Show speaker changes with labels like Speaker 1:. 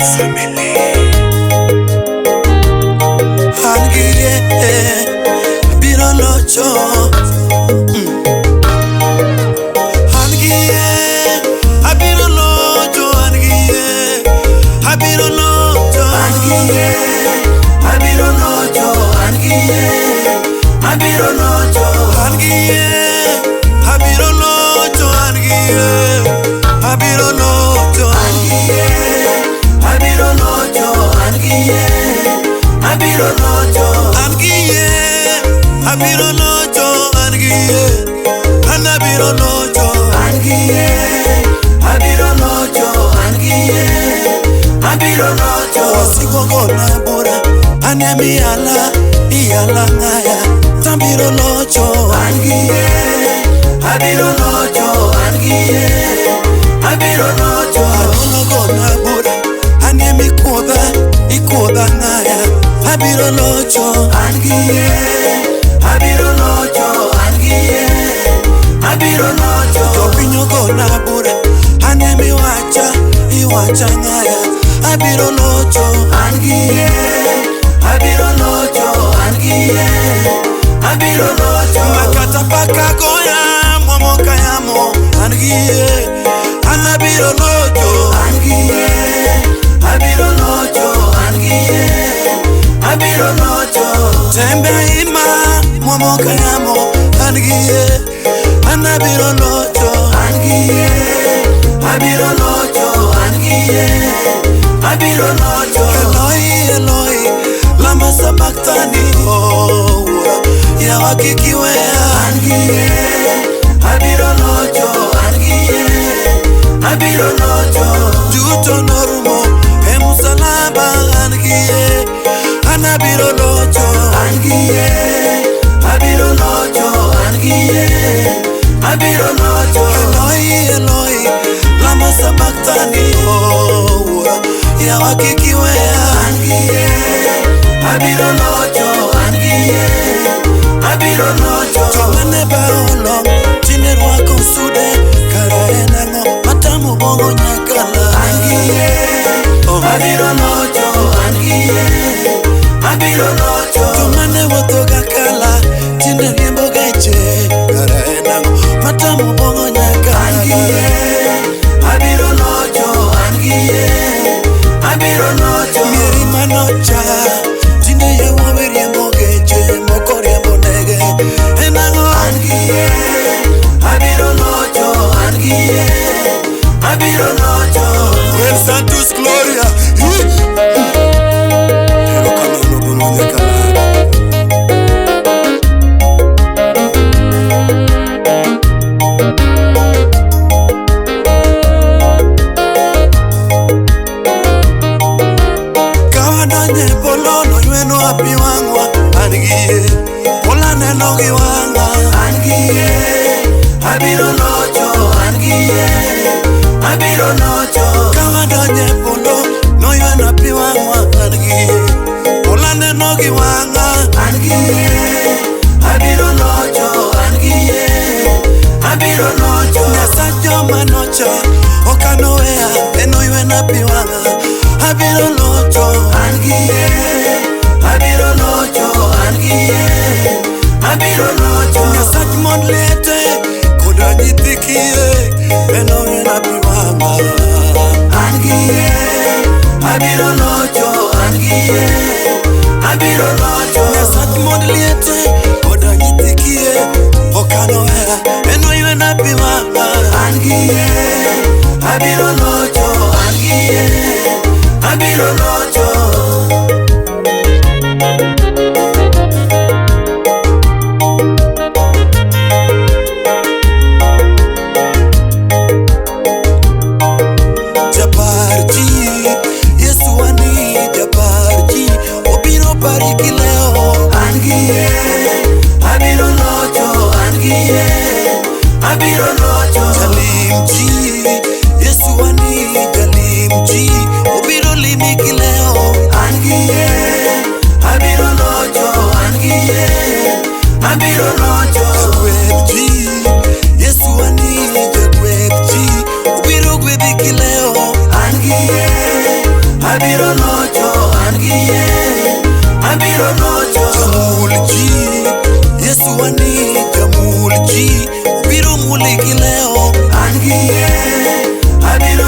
Speaker 1: Family. An gi yie abiro locho. An gi yie abiro locho. An gi yie abiro locho.
Speaker 2: An gi yie abiro locho. An gi yie abiro locho.
Speaker 1: An gi yie abiro locho. An gi yie abiro locho.
Speaker 2: An gi yie abiro locho. An gi yie abiro locho.
Speaker 1: An gi yie abiro locho. An gi yie an abiro locho.
Speaker 2: An gi yie abiro locho. An gi yie abiro locho.
Speaker 1: Wasigu gona bura an ema iyala iyala ng'aya tabiro locho.
Speaker 2: An gi yie abiro locho. An gi yie abiro locho.
Speaker 1: Adolo gona bura an ema ikuodha ikuodha ng'aya abiro locho.
Speaker 2: An gi yie abiro locho. An gi yie abiro locho.
Speaker 1: Jopiny ogona bura an ema iwacha iwacha ng'aya abiro locho.
Speaker 2: An gi yie abiro locho. An gi yie abiro locho.
Speaker 1: Makata paka goya mwamo ka yamo an gi yie an abiro locho.
Speaker 2: An gi yie abiro locho. An gi yie abiro locho.
Speaker 1: Tembe ima mwamo ka yamo an gi yie an abiro locho.
Speaker 2: An gi yie abiro locho. An gi yie abiro locho.
Speaker 1: Eloi Eloi lama sabachthani oh wuora yawa kik iweya.
Speaker 2: An gi yie abiro locho. An gi yie abiro locho.
Speaker 1: Duto norumo e musalaba an gi yie an abiro locho.
Speaker 2: An gi yie abiro locho. An gi yie abiro locho.
Speaker 1: Eloi Eloi lama sabachthani oh wuora yawa kik iweya.
Speaker 2: An gi yie abiro locho. An gi yie abiro locho.
Speaker 1: Joma ne baolo tinde rwako sude kara en ang'o matamo bongo nyakala.
Speaker 2: An gi yie abiro locho. An gi yie abiro locho.
Speaker 1: Joma ne wuotho gakala tinde riembo geche kara en ang'o matamo bongo
Speaker 2: An gi
Speaker 1: nyakala.
Speaker 2: yie abiro locho. An gi yie abiro locho.
Speaker 1: Mieri manocha tinde yawuowi riembo geche moko riembo ndege en ang'o.
Speaker 2: An gi yie abiro locho. An gi yie abiro locho.
Speaker 1: El Santos Gloria. Erokamano bongo nyakala. Ka wadonjo e polo noywenwa pi wang'wa an gi yie polo aneno gi wang'a.
Speaker 2: An gi yie abiro locho. An gi yie abiro locho.
Speaker 1: Ka wadonjo e polo noywenwa pi wang'wa an gi yie polo aneno gi wang'a.
Speaker 2: An gi yie abiro locho. An gi yie abiro locho.
Speaker 1: Nyasach joma nocha ok anoweya en oywena pi wang'a abiro locho.
Speaker 2: An gi yie abiro locho. An gi yie abiro locho.
Speaker 1: Nyasach mond liete koda nyithi kiye en oywena pi wang'a.
Speaker 2: An gi yie abiro locho. An gi yie abiro locho.
Speaker 1: Nyasach mond liete koda nyithi kiye ok anoweya en oywena pi wang'a.
Speaker 2: An gi yie abiro locho. An gi yie abiro locho.
Speaker 1: Japar ji Yesu wani japar ji obiro pari kileo.
Speaker 2: An gi yie abiro locho. An gi yie abiro locho.
Speaker 1: Jalim ji Yesu wani jalim ji obiro limi kileo.
Speaker 2: An gi yie abiro locho. An gi yie abiro locho.
Speaker 1: Jagwedh ji Yesu wani jagwedh ji obiro gwedhi kileo.
Speaker 2: An gi yie Abiro locho an gi yie. Abiro locho.
Speaker 1: Jamul ji, Yesu wani jamul ji, obiro muli gi leo.
Speaker 2: An gi yie. Abiro